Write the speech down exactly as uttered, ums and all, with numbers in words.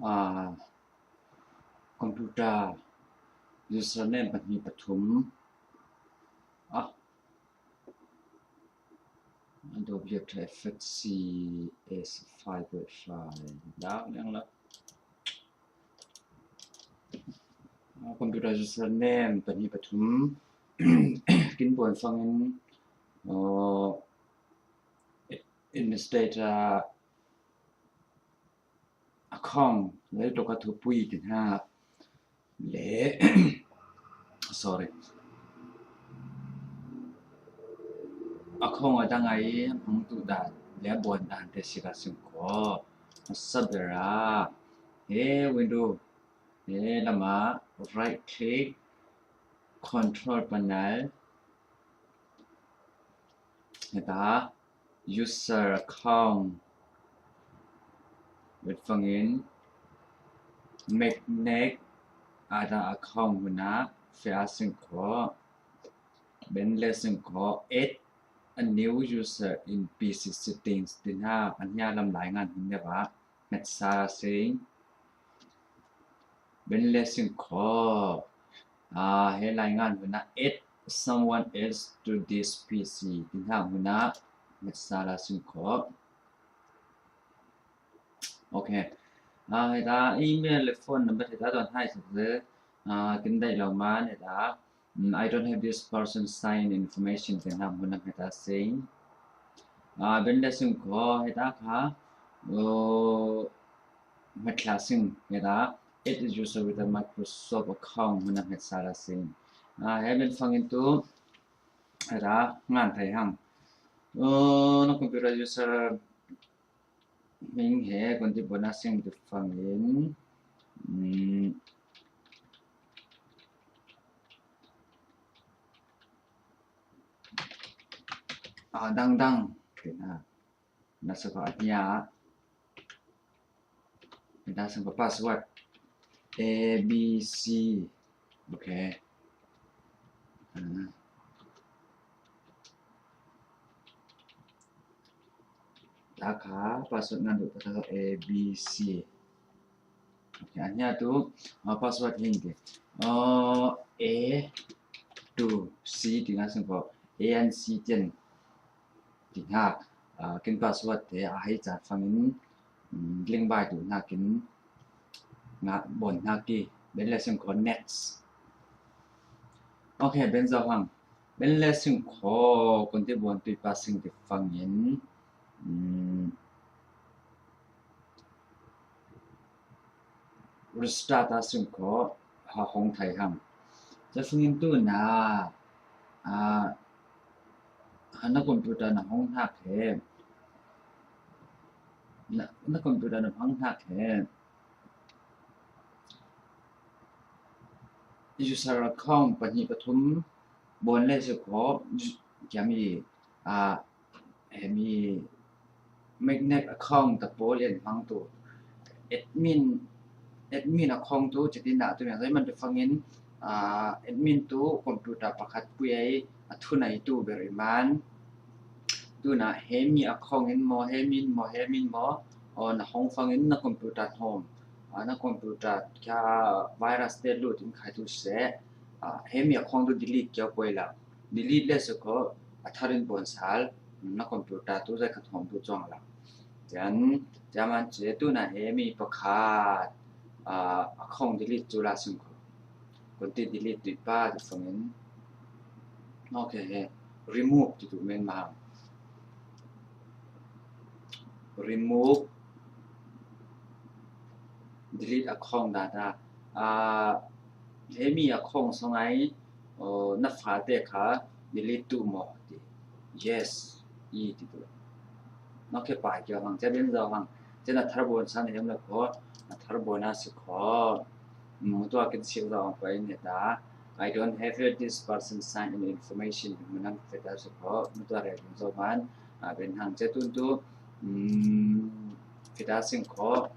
a, computer username pahnih pathum. A, a dawh biak ṭha F F C S five point five. Dak leng la. A, computer username pahnih pathum. Kin buan fangin, a, administrator account, lei tluk a thupui ti hna le, sorry, account a dang a i hmang tu dan le a buan dan te si ka sing ko. A sa bera, he window, he lama right click, control panel, heta user account, vet fangin magnet ada account huna fea sing ko, ben le sing ko, add a new user in P C settings ti hna, an hia lam lai ngan hin le va. Hmasa sing. Ben le sing ko. A, he lai ngan huna add someone else to this P C ti hna huna hmasa la sing ko. Okay. A, heta email le phone number heta don hai sa le. A, kin dai lo man heta. Mm, I don't have this person sign information ti hna hmun a hmasa sing. A, ben le sing ko heta kha, uh, hmasa sing heta, add a user with a Microsoft account hmun a hmasa la sing. A, he ben fangin tu heta ngan thai hang. Uh, na computer user hming he kon ti buan a sing ti fangin, mm, a, dangdang kena na sa ko a hia. Heta sing ko password A B C. Okay. A, ta kha password ngan duh ta A B C. Okay, a hia tu, a, password hin ti. A, A to C ti hna sing ko, A N C tian ti hna. A, kin password te a hei caan fangin, mm, link bai tu hna kin nga bon hna ki, ben le sing ko next. Okay, ben zo hang. Ben le sing ko kon ti buan tui pa sing ti fangin, mm, restart a sing ko ha hong thai hang. Ca fangin tu na, a, ha na computer na hong hnak he, na, na computer na hong hnak he, user account pahnih pathum buan le sing ko, kiami, a, hemi magnet account ta pawl in hmang tu admin, admin account tu chitin dah tu yang zai man tu fangin, a, admin tu computer pakhat pui ai a thunai tu ber i man. Tu na hemi account in maw, hemi in maw, hemi in maw, o na hong fangin na computer home, a, na computer kha virus te lut in khai tu se, a, hemi account tu delete kiau poi la. Delete le sing ko a thar in buan sal, na computer tu zai khat hawm tu cuang la. Cian, ciaman ce tu na hemi pakhat, a, account delete cu la sing ko. Kon ti delete tu pa tu fangin. Okay, he remove ti tu men ma. Remove, delete account data. A, hemi account song ai, o, na fate kha delete tu maw ti. Yes, i ti tu. Okay, pai kiau hang, ca ben zo hang. Ca na thar buan san hem la ko, na thar buan a si ko. Mutua kin sil zo ang ko in heta. I don't have this person sign in information. Munang feta si ko. Mutua re zo man. A, ben hang ca tun tu. Mm, feta sing ko.